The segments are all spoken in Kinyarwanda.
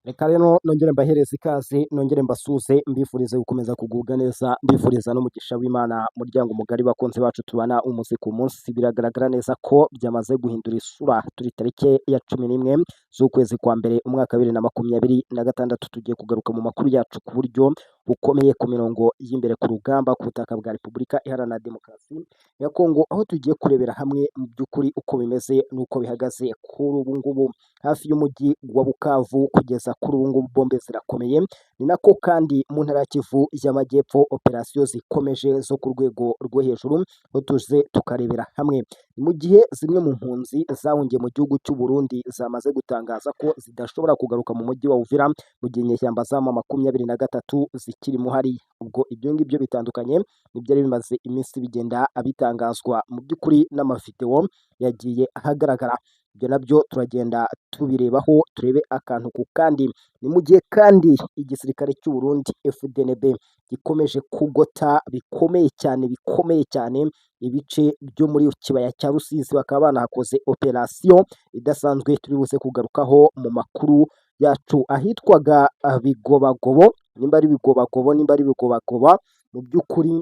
Reka rero nongere mbahereze ikaze, nongere mbasuhuze, mbifurize gukomeza kugubwa neza, mbifuriza n'umugisha w'Imana. Muryango mugari, bakunzi bacu tubana umunsi ku munsi, biragaragara neza ko byamaze guhindura isura. Turi tariki ya 11 z'ukwezi kwa mbere, umwaka wa 2026. Tugiye kugaruka mu makuru yacu ku buryo bukomeye ku mirongo y'imbere ku rugamba ku butaka bwa Repubulika Iharanira Demokarasi ya Kongo, aho tugiye kurebera hamwe mu by'ukuri uko bimeze n'uko bihagaze kuri ubu ngubu hafi y'umujyi wa Bukavu. Kugeza kuri ubu ngubu bombe zirakomeye. Ni nako kandi mu ntara ya Kivu y'Amajyepfo operasiyo zikomeje zo ku rwego rwo hejuru, aho tuze tukarebera hamwe. Mu gihe zimwe mu mpunzi zahungiye mu gihugu cy'u Burundi zamaze gutangaza ko zidashobora kugaruka mu mujyi wa Uvira mu gihe inyeshyamba za M23 zikirimo hariya. Ubwo ibyo ngibyo bitandukanye n'ibyari bimaze iminsi bigenda bitangazwa mu by'ukuri n'amavidewo yagiye ahagaragara. Ibyo nabyo turagenda tubirebaho, turebe akantu ku kandi. Ni mu gihe kandi igisirikare cy'u Burundi FDNB gikomeje kugota bikomeye cyane, bikomeye cyane, ibice byo muri kibaya cya Rusizi, bakaba banahakoze operasiyo idasanzwe turi buze kugarukaho mu makuru yacu, ahitwaga Bigobagobo, nimba ari Bigobagobo, nimba ari Bigobagoba. Mu by'ukuri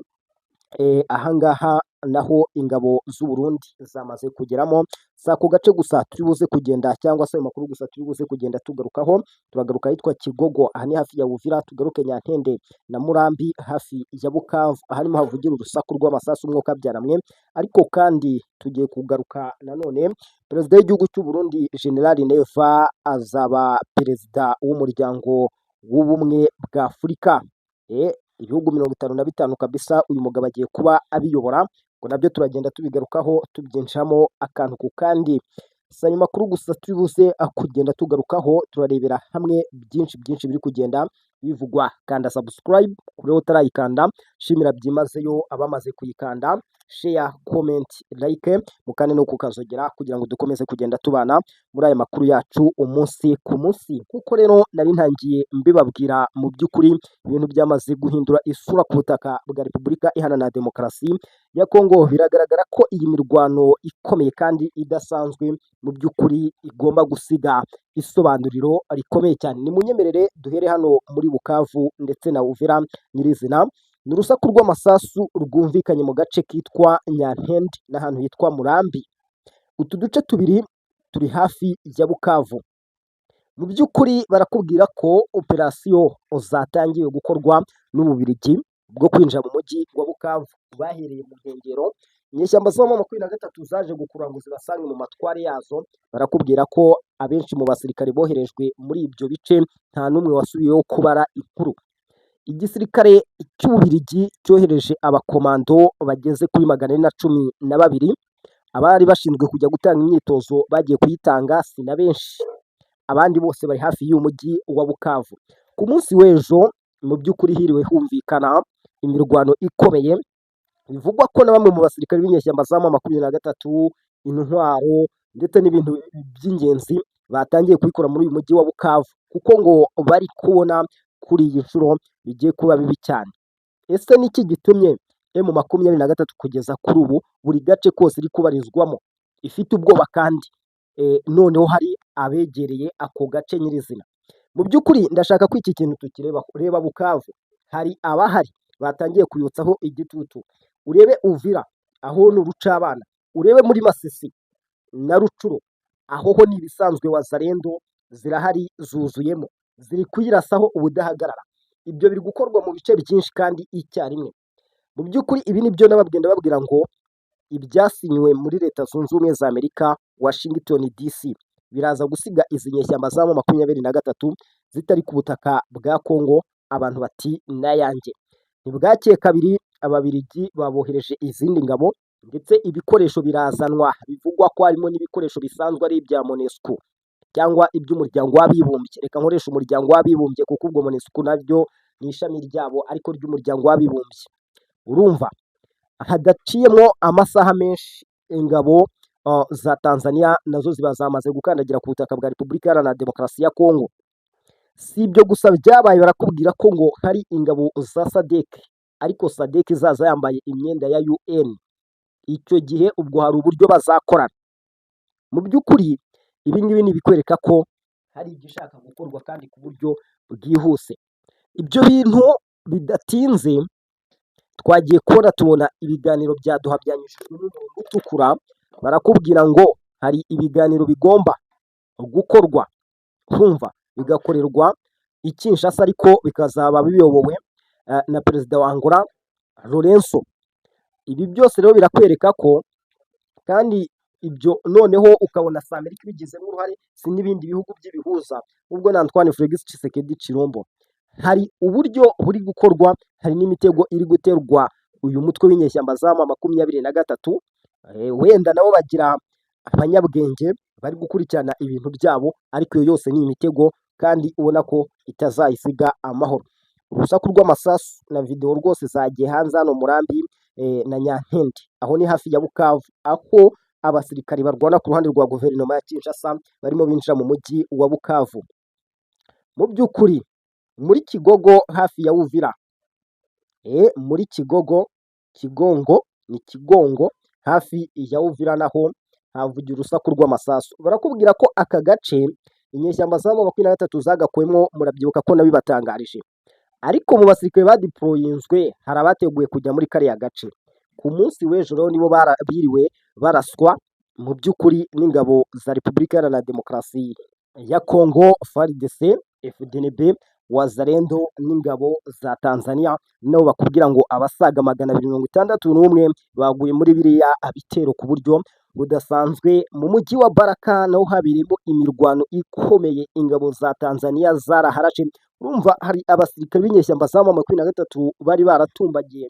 ahangaha naho ingabo z'u Burundi zamaze kugeramo. Si ako gace gusa turi buze kugenda, cyangwa se ayo makuru gusa turi buze kugenda tugarukaho. Turagaruka ahitwa Kigogo, aha ni hafi ya Uvira, tugaruke Nyantende na Murambi hafi ya Bukavu, aharimo havugira urusaku rw'amasasu, umwuka byaramwe. Ariko kandi tugiye kugaruka nanone, perezida w'igihugu cy'u Burundi General Neva azaba perezida w'Umuryango w'Ubumwe bwa Afurika. Ibihugu 55 kabisa uyu mugabo agiye kuba abiyobora. Ngo nabyo turagenda tubigarukaho, tubyinjiramo akantu ku kandi. Si ayo makuru gusa turi buze kugenda tugarukaho, turarebera hamwe byinshi byinshi biri kugenda bivugwa. Kanda subscribe kuri wowe utarayikanda, shimira byimazeyo abamaze kuyikanda, share, comment, like, mukande no kukazogera kugira ngo dukomeze kugenda tubana muri aya makuru yacu umunsi ku munsi. Kuko rero nari ntangiye mbibabwira, mu by'ukuri ibintu byamaze guhindura isura ku butaka bwa Repubulika Iharanira Demokarasi ya Kongo. Biragaragara ko iyi mirwano ikomeye kandi idasanzwe mu by'ukuri igomba gusiga isobanuriro rikomeye cyane. Nimunyemerere duhere hano muri Bukavu ndetse na Uvira nyirizina. Ni urusaku rw'amasasu rwumvikanye mu gace kitwa Nyantende n'ahantu hitwa Murambi. Utu duce tubiri turi hafi ya Bukavu. Mu by'ukuri barakubwira ko operasiyo zatangiwe gukorwa n'Ububiligi bwo kwinjira mu mujyi wa Bukavu bahereye mu nkengero. Inyeshyamba za M23 zaje gukurura ngo zibasange mu matware yazo. Barakubwira ko abenshi mu basirikare boherejwe muri ibyo bice nta n'umwe wasubiyeho kubara inkuru. Igisirikare cy'Ububiligi cyohereje abakomando bageze kuri 412. Abari bashinzwe kujya gutanga imyitozo bagiye kuyitanga si na benshi, abandi bose bari hafi y'uyu mujyi wa Bukavu. Ku munsi w'ejo mu by'ukuri hiriwe humvikana imirwano ikomeye, bivugwa ko na bamwe mu basirikare b'inyeshyamba za M23 intwaro ndetse n'ibintu by'ingenzi batangiye kubikora muri uyu mujyi wa Bukavu, kuko ngo bari kubona kuri iyi nshuro bigiye kuba bibi cyane. Ese ni iki gitumye M23 kugeza kuri ubu buri gace kose iri kubarizwamo ifite ubwoba, kandi noneho hari abegereye ako gace nyirizina? Mu by'ukuri ndashaka ko iki kintu tukireba. Reba Bukavu, hari abahari batangiye kuyotsaho igitutu. Urebe Uvira, aho ni urucabana. Urebe muri Masisi na Rutshuru, aho ho ni ibisanzwe, Wazalendo zirahari zuzuyemo, ziri kuyirasaho ubudahagarara. Ibyo biri gukorwa mu bice byinshi kandi icyarimwe. Mu by'ukuri ibi ni byo nababwiye, ndababwira ngo ibyasinywe muri Leta Zunze Ubumwe za Amerika, Washington DC, biraza gusiga izi nyeshyamba za M23 zitari ku butaka bwa Kongo. Abantu bati n'ayanjye. Ntibwakeye kabiri Ababiligi babohereje izindi ngabo, ndetse ibikoresho birazanwa, bivugwa ko harimo n'ibikoresho bisanzwe ari ibya MONUSCO cyangwa iby'Umuryango w'Abibumbye. Reka nkoreshe Umuryango w'Abibumbye, kuko ubwo MONUSCO naryo ni ishami ryabo ariko ry'Umuryango w'Abibumbye. Urumva hadaciyemo amasaha menshi, ingabo za Tanzania nazo ziba zamaze gukandagira ku butaka bwa Repubulika Iharanira Demokarasi ya Kongo. Si ibyo gusa byabaye, barakubwira ko ngo hari ingabo za SADC, ariko SADC izaza yambaye imyenda ya UN. Icyo gihe ubwo hari uburyo bazakorana. Mu by'ukuri ibi ngibi ni ibikwereka ko hari igishaka gukorwa kandi ku buryo bwihuse. Ibyo bintu bidatinze twagiye kubona tubona ibiganiro bya Doha byanyujijwe n'umurongo utukura, barakubwira ngo hari ibiganiro bigomba gukorwa, kumva bigakorerwa i Kinshasa, ariko bikazaba biyobowe na perezida wa Angola, Lourenço. Ibi byose rero birakwereka ko kandi ibyo noneho ukabona si Amerika ibigizemo uruhare, si n'ibindi bihugu by'ibihuza, ubwo na Antoine Felix Tshisekedi Tshilombo. Hari uburyo buri gukorwa, hari n'imitego iri guterwa uyu mutwe w'inyeshyamba za M23, wenda nabo bagira abanyabwenge bari gukurikirana ibintu byabo, ariko iyo yose ni imitego kandi ubona ko itazayisiga amahoro. Urusaku rw'amasasu na videwo rwose zagiye hanze hano Murambi na Nyankindi, aho ni hafi ya Bukavu, aho abasirikari barwana ku ruhande rwa guverinoma ya Kinshasa barimo binjira mu mujyi wa Bukavu. Mu by'ukuri muri Kigogo hafi ya Uvira, muri Kigogo, Kigongo ni Kigongo hafi ya Uvira, naho havugira urusaku rw'amasasu. Barakubwira ko aka gace inyeshyamba za M23 zagakuyemo, murabyibuka ko nabibatangarije. Ariko mu basirikare badeployinzwe hari abateguye kujya muri kariya gace. Ku munsi w'ejo rero nibo biriwe baraswa mu by'ukuri n'ingabo za Repubulika Iharanira Demokarasi ya Congo, FARDC, FDNB, Wazalendo n'ingabo za Tanzania, nabo bakubwira ngo abasaga 261 baguye muri biriya bitero ku buryo budasanzwe. Mu mujyi wa Baraka naho habereyemo imirwano ikomeye, ingabo za Tanzania zaraharashe. Urumva hari abasirikare b'inyeshyamba za M23 bari baratumbagiye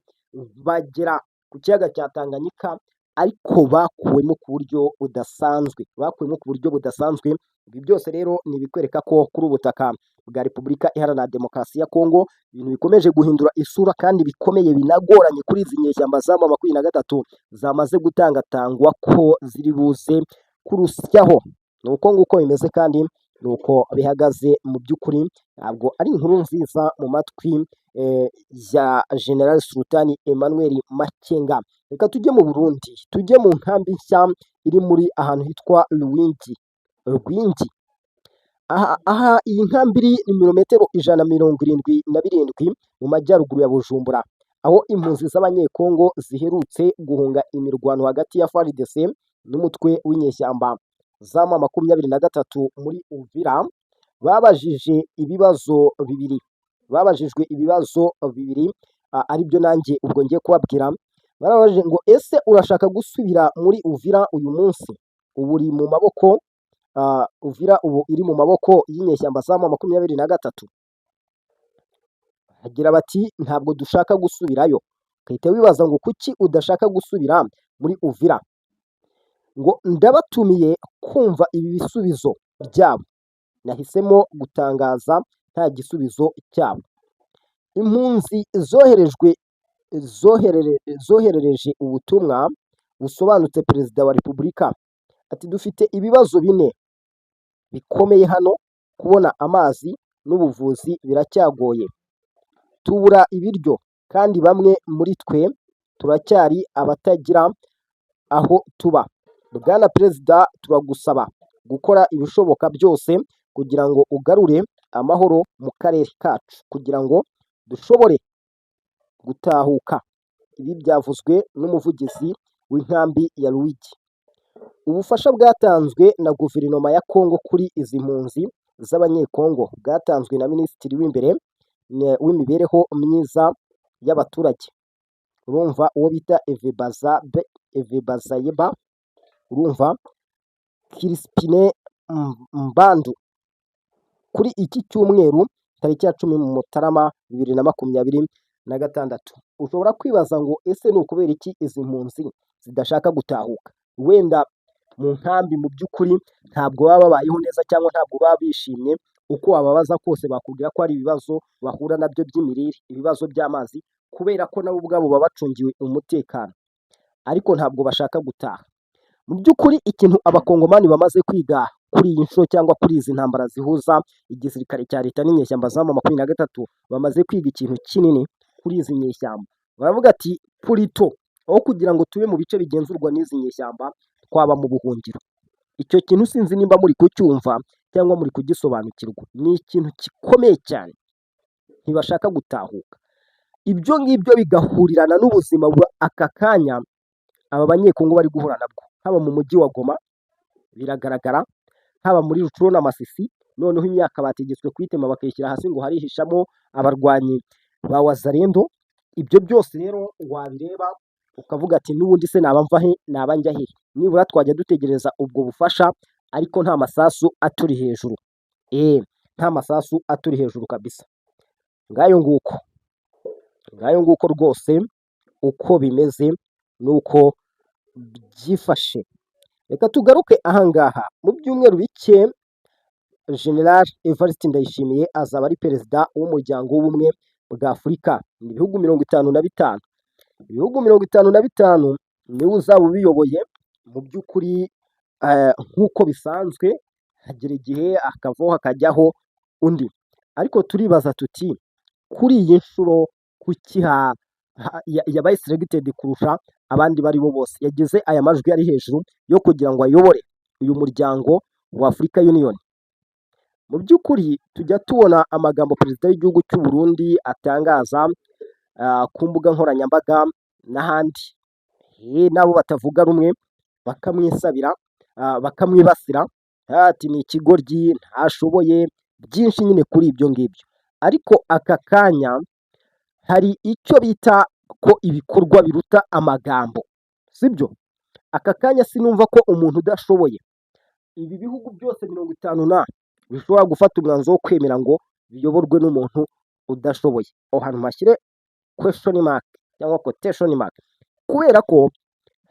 bagera ku kiyaga cya Tanganyika, ariko bakuwemo ku buryo budasanzwe, bakuwemo ku buryo budasanzwe. Ibi byose rero ni ibikwereka ko kuri ubutaka bwa Repubulika Iharanira Demokarasi ya Kongo ibintu bikomeje guhindura isura kandi bikomeye, binagoranye kuri izi nyeshyamba za M23 zamaze gutangatangwa ko ziri buze kurusyaho. Ni uko nguko bimeze kandi ni uko bihagaze. Mu by'ukuri ntabwo ari inkuru nziza mu matwi ya General Sultani Emmanuel Makenga. Reka tujye mu Burundi, tujye mu nkambi nshya iri muri ahantu hitwa Rwingi. Rwingi aha iyi nkambi iri ni ibirometero 177 mu majyaruguru ya Bujumbura, aho impunzi z'Abanyekongo ziherutse guhunga imirwano hagati ya FARDC n'umutwe w'inyeshyamba za M23 muri Uvira. Babajije ibibazo bibiri, babajijwe ibibazo bibiri, aribyo nanjye ubwo ngiye kubabwira. Barabajije ngo: "Ese urashaka gusubira muri Uvira uyu munsi ubu uri mu maboko, Uvira ubu iri mu maboko y'inyeshyamba za M23?" Bagira bati: "Ntabwo dushaka gusubirayo." Ugahita wibaza ngo kuki udashaka gusubira muri Uvira? Ngo: "Ndabatumiye kumva ibi bisubizo byabo, nahisemo gutangaza nta gisubizo cyabo." Impunzi zoherejwe zoherereje ubutumwa busobanutse Perezida wa Repubulika, ati: "Dufite ibibazo bine bikomeye hano: kubona amazi n'ubuvuzi biracyagoye, tubura ibiryo kandi bamwe muri twe turacyari abatagira aho tuba. Bwana Perezida, turagusaba gukora ibishoboka byose kugira ngo ugarure amahoro mu karere kacu kugira ngo dushobore gutahuka." Ibi byavuzwe n'umuvugizi w'inkambi ya Rwigi. Ubufasha bwatanzwe na guverinoma ya Kongo kuri izi mpunzi z'Abanyekongo bwatanzwe na Minisitiri w'imbere w'imibereho myiza y'abaturage, urumva uwo bita Eve Bazaiba, urumva Crispin Mbandu, kuri iki cyumweru tariki ya 10 Mutarama 2026. Ushobora kwibaza ngo ese ni ukubera iki izi mpunzi zidashaka gutahuka? Wenda mu nkambi mu by'ukuri ntabwo baba babayeho neza cyangwa ntabwo baba bishimye. Uko wababaza kose bakubwira ko ari ibibazo bahura nabyo by'imirire, ibibazo by'amazi, kubera ko nabo ubwabo baba bacungiwe umutekano, ariko ntabwo bashaka gutaha. Mu by'ukuri ikintu Abakongomani bamaze kwiga kuri iyi nshuro cyangwa kuri izi ntambara zihuza igisirikare cya leta n'inyeshyamba za M23, bamaze kwiga ikintu kinini kuri izi nyeshyamba. Baravuga ati: "Plutôt aho kugira ngo tube mu bice bigenzurwa n'izi nyeshyamba, twaba mu buhungiro." Icyo kintu sinzi nimba muri kucyumva. Cyangwa muri kugisobanukirwa? Ni ikintu gikomeye cyane, ntibashaka gutahuka. Ibyo ngibyo bigahurirana n'ubuzima bwa aka kanya aba Banyekongo bari guhura nabwo, haba mu mujyi wa Goma biragaragara, haba muri Rutshuru na Masisi. Noneho imyaka bategetswe kuyitema bakayishyira hasi ngo harihishamo abarwanyi ba Wazalendo. Ibyo byose rero wabireba ukavuga ati: "N'ubundi se naba mva he, naba njya he? Nibura twajya dutegereza ubwo bufasha, ariko nta masasu aturi hejuru, nta masasu aturi hejuru kabisa." Ngayo nguko, ngayo nguko rwose uko bimeze nuko byifashe. Reka tugaruke ahangaha. Mu byumweru bike General Evariste Ndayishimiye azaba ari perezida w'Umuryango w'Ubumwe bwa Afurika. Ni ibihugu 55, ibihugu 55 niwe uzaba ubiyoboye. Mu by'ukuri, nk'uko bisanzwe hagera igihe akavaho hakajyaho undi, ariko turibaza tuti: kuri iyi nshuro kuki yabaye selected kurusha abandi bari bo bose, yagize aya majwi ari hejuru yo kugira ngo ayobore uyu muryango wa Africa Union? Mu by'ukuri tujya tubona amagambo perezida w'igihugu cy'u Burundi atangaza ku mbuga nkoranyambaga n'ahandi, n'abo batavuga rumwe bakamwisabira, bakamwibasira, ati ni ikigoryi, ntashoboye, byinshi nyine kuri ibyo ngibyo. Ariko aka kanya hari icyo bita ko ibikorwa biruta amagambo, sibyo? Aka kanya sinumva ko umuntu udashoboye, ibi bihugu byose 50 na bishobora gufata umwanzuro wo kwemera ngo biyoborwe n'umuntu udashoboye. Aho hantu mpashyire question mark cyangwa quotation mark, kubera ko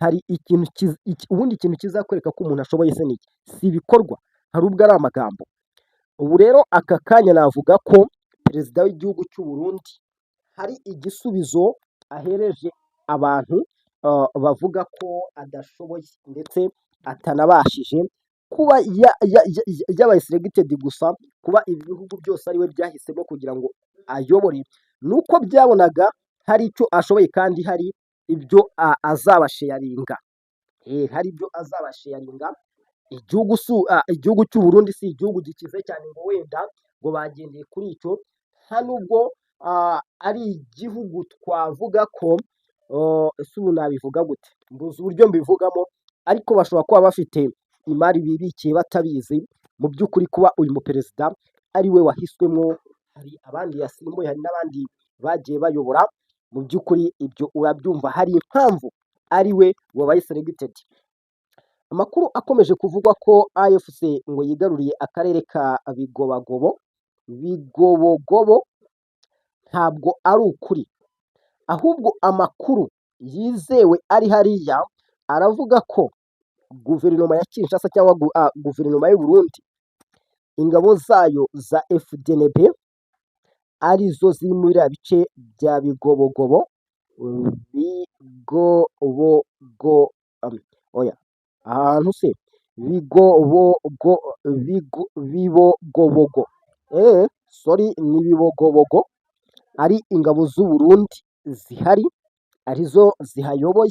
hari ikintu, ubundi ikintu kizakwereka ko umuntu ashoboye se ni iki? Si ibikorwa? Hari ubwo ari amagambo. Ubu rero aka kanya navuga ko perezida w'igihugu cy'u Burundi hari igisubizo ahereje abantu bavuga ko adashoboye, ndetse atanabashije kuba yabaye selected gusa. Kuba ibi bihugu byose ariwe byahisemo kugira ngo ayobore, ni uko byabonaga hari icyo ashoboye kandi hari ibyo azabasharinga, hari ibyo azabasharinga. Igihugu cy'u Burundi si igihugu gikize cyane ngo wenda ngo bagendeye kuri icyo, nta nubwo ari igihugu twavuga ko, ese ubu nabivuga gute, mbuze uburyo mbivugamo, ariko bashobora kuba bafite imari bibikiye batabizi. Mu by'ukuri kuba uyu muperezida ari we wahiswemo, hari abandi yasimbuye, hari n'abandi bagiye bayobora, mu by'ukuri ibyo urabyumva, hari impamvu ari we wabaye selected. Amakuru akomeje kuvugwa ko AFC ngo yigaruriye akarere ka Bigobagobo, Bigobogobo, ntabwo ari ukuri, ahubwo amakuru yizewe ari hariya aravuga ko guverinoma ya Kinshasa cyangwa guverinoma y'u Burundi, ingabo zayo za FDNB arizo ziri muri biriya bice bya Bigobogobo, Bigobogo, oya, ahantu se Bigobogo, Bibogobogo, sorry, ni Bibogobogo, ari ingabo z'u Burundi zihari, arizo zihayoboye.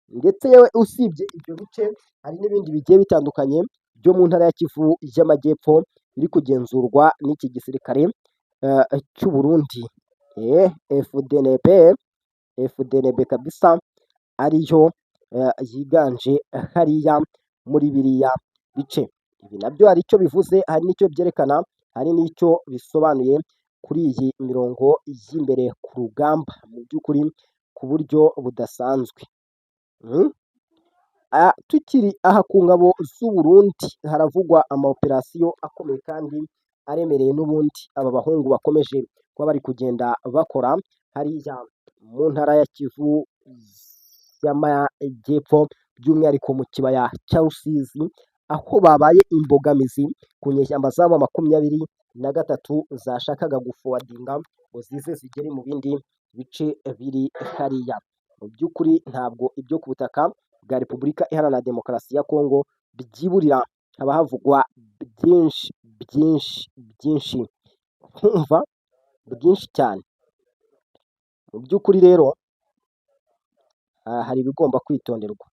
Ndetse yewe usibye ibyo bice, hari n'ibindi bigiye bitandukanye byo mu ntara ya Kivu y'Amajyepfo biri kugenzurwa n'iki gisirikare cy'u Burundi, FDNB, FDNB kabisa, ariyo yiganje hariya muri biriya bice. Ibi nabyo hari icyo bivuze, hari n'icyo byerekana, hari n'icyo bisobanuye kuri iyi mirongo y'imbere ku rugamba, mu by'ukuri ku buryo budasanzwe. Tukiri aha ku ngabo z'u Burundi, haravugwa ama operasiyo akomeye kandi aremereye n'ubundi aba bahungu bakomeje kuba bari kugenda bakora hariya mu ntara ya Kivu y'Amajyepfo, by'umwihariko mu kibaya cya Rusizi, aho babaye imbogamizi ku nyeshyamba z'aba 23 zashakaga guforwardinga ngo zize zigere mu bindi bice biri hariya. Mu by'ukuri ntabwo ibyo ku butaka bwa Repubulika Iharanira Demokarasi ya Kongo byiburira, haba havugwa byinshi byinshi byinshi, nkumva bwinshi cyane. Mu by'ukuri rero hari ibigomba kwitonderwa.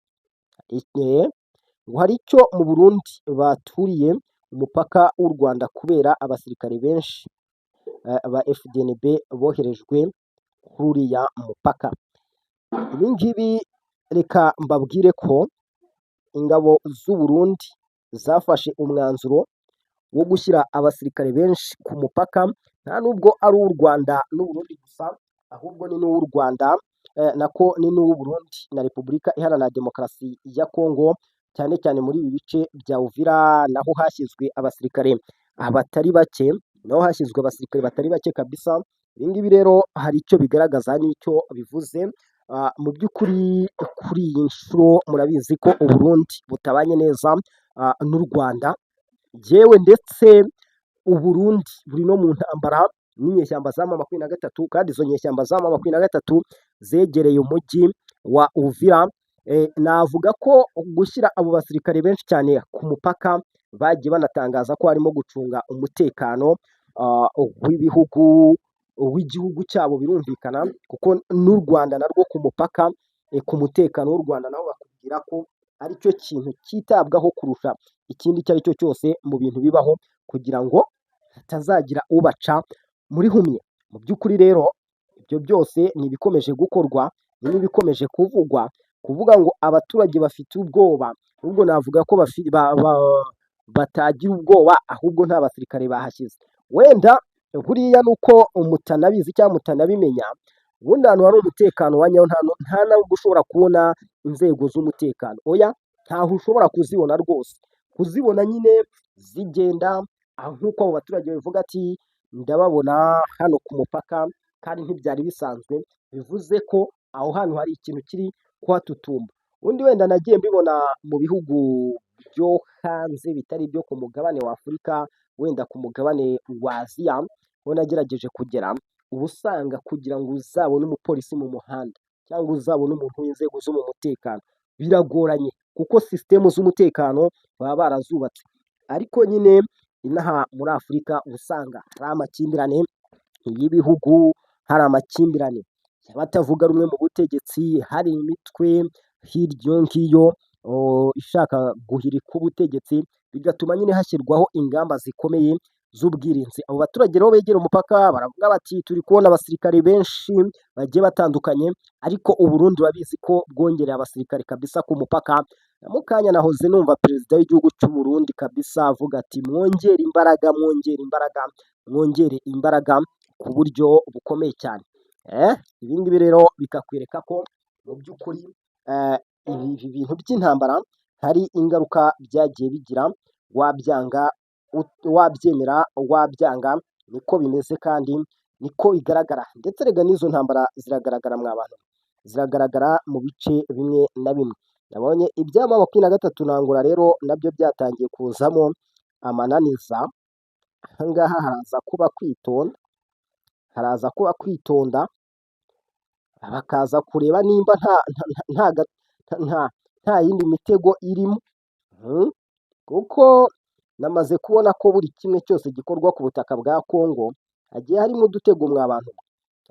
Ngo hari icyo mu Burundi baturiye umupaka w'u Rwanda kubera abasirikare benshi ba FDNB boherejwe kuri uriya mupaka. Ibi ngibi reka mbabwire ko ingabo z'u Burundi zafashe umwanzuro wo gushyira abasirikare benshi ku mupaka, nta nubwo ari uw'u Rwanda n'u Burundi gusa, ahubwo ni n'uw'u Rwanda nako ni n'uw'u Burundi na Repubulika Iharanira Demokarasi ya Kongo, cyane cyane muri ibi bice bya Uvira naho hashyizwe abasirikare batari bake, naho hashyizwe abasirikare batari bake kabisa. Ibi ngibi rero hari icyo bigaragaza n'icyo bivuze. Mu by'ukuri kuri iyi nshuro murabizi ko u Burundi butabanye neza n'u Rwanda, yewe ndetse u Burundi buri no mu ntambara n'inyeshyamba za M23, kandi izo nyeshyamba za M23 zegereye umujyi wa Uvira. Navuga ko gushyira abo basirikare benshi cyane ku mupaka, bagiye banatangaza ko harimo gucunga umutekano w'ibihugu, w'igihugu cyabo, birumvikana kuko n'u Rwanda narwo ku mupaka, ku mutekano w'u Rwanda naho bakubwira ko aricyo kintu cyitabwaho kurusha ikindi icyo ari cyo cyose mu bintu bibaho, kugira ngo hatazagira ubaca muri humye. Mu by'ukuri rero ibyo byose ni ibikomeje gukorwa, ni n'ibikomeje kuvugwa, kuvuga ngo abaturage bafite ubwoba, ahubwo navuga ko batagira ubwoba, ahubwo nta basirikare bahashyize. Wenda buriya ni uko mutanabizi cyangwa mutanabimenya, ubundi ahantu hari umutekano wa nyawo nta nubwo ushobora kubona inzego z'umutekano, oya, ntaho ushobora kuzibona rwose. Kuzibona nyine zigenda nk'uko abo baturage babivuga ati ndababona hano ku mupaka kandi ntibyari bisanzwe, bivuze ko aho hantu hari ikintu kiri kuhatutumba. Ubundi wenda nagiye mbibona mu bihugu byo hanze bitari ibyo ku mugabane wa Afurika, wenda ku mugabane wa Aziya ho nagerageje kugera, uba usanga kugira ngo uzabone umupolisi mu muhanda cyangwa uzabone umuntu w'inzego zo mu mutekano biragoranye, kuko sisitemu z'umutekano baba barazubatse. Ariko nyine inaha muri Afurika uba usanga hari amakimbirane y'ibihugu, hari amakimbirane y'abatavuga rumwe mu butegetsi, hari imitwe hirya iyo ngiyo ishaka guhirika ubutegetsi, bigatuma nyine hashyirwaho ingamba zikomeye z'ubwirinzi. Abo baturage rero begera umupaka baravuga bati turi kubona abasirikare benshi bagiye batandukanye, ariko u Burundi urabizi ko bwongereye abasirikare kabisa ku mupaka. Mu kanya nahoze numva perezida w'igihugu cy'u Burundi kabisa avuga ati mwongere imbaraga, mwongere imbaraga, mwongere imbaraga ku buryo bukomeye cyane. Ibi ngibi rero bikakwereka ko mu by'ukuri ibi bintu by'intambara hari ingaruka byagiye bigira, wabyanga wabyemera wabyanga niko bimeze kandi niko bigaragara. Ndetse rega n'izo ntambara ziragaragara mwa bantu, ziragaragara mu bice bimwe na bimwe. Nabonye ibya M23 na Angola rero nabyo byatangiye kuzamo amananiza, aha ngaha haraza kuba kwitonda, haraza kuba kwitonda, bakaza kureba nimba nta yindi mitego irimo, kuko namaze kubona ko buri kimwe cyose gikorwa ku butaka bwa Kongo hagiye harimo udutego mwa bantu mwe,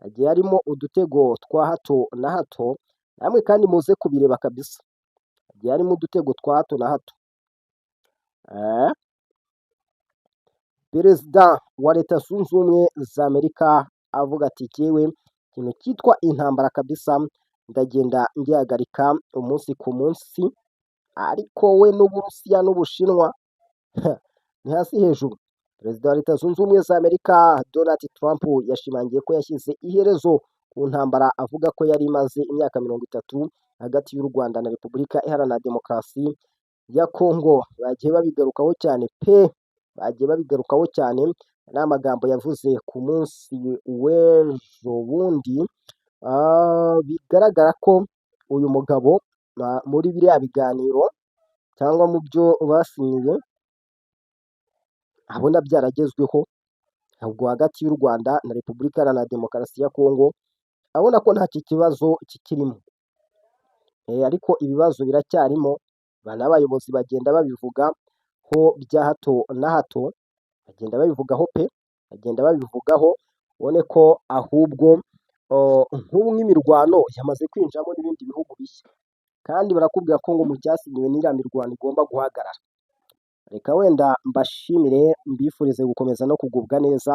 hagiye harimo udutego twa hato na hato, namwe kandi muze kubireba kabisa, hagiye harimo udutego twa hato na hato. Perezida wa Leta Zunze Ubumwe za Amerika avuga ati jyewe ikintu cyitwa intambara kabisa ndagenda ngihagarika umunsi ku munsi, ariko we n'Uburusiya n'Ubushinwa ni hasi hejuru. Perezida wa Leta Zunze Ubumwe za Amerika Donald Trump yashimangiye ko yashyize iherezo ku ntambara avuga ko yari imaze imyaka 30 hagati y'u Rwanda na Repubulika Iharanira Demokarasi ya Kongo. Bagiye babigarukaho cyane pe, bagiye babigarukaho cyane, ni amagambo yavuze ku munsi w'ejo bundi, bigaragara ko uyu mugabo muri biriya biganiro cyangwa mu byo basinyiye abona byaragezweho, ubwo hagati y'u Rwanda na Repubulika Iharanira Demokarasi ya Kongo, abona ko nta kibazo kikirimo. Ariko ibibazo biracyarimo, n'abayobozi bagenda babivugaho bya hato na hato, bagenda babivugaho pe, bagenda babivugaho, ubone ko ahubwo nk'ubu nk'imirwano yamaze kwinjiramo n'ibindi bihugu bishya, kandi barakubwira ko ngo mu cyasinyiwe n'iriya mirwano igomba guhagarara. Reka wenda mbashimire, mbifurize gukomeza no kugubwa neza,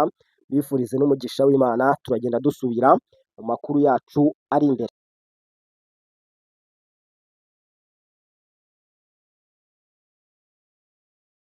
mbifurize n'umugisha w'Imana. Turagenda dusubira mu makuru yacu ari imbere.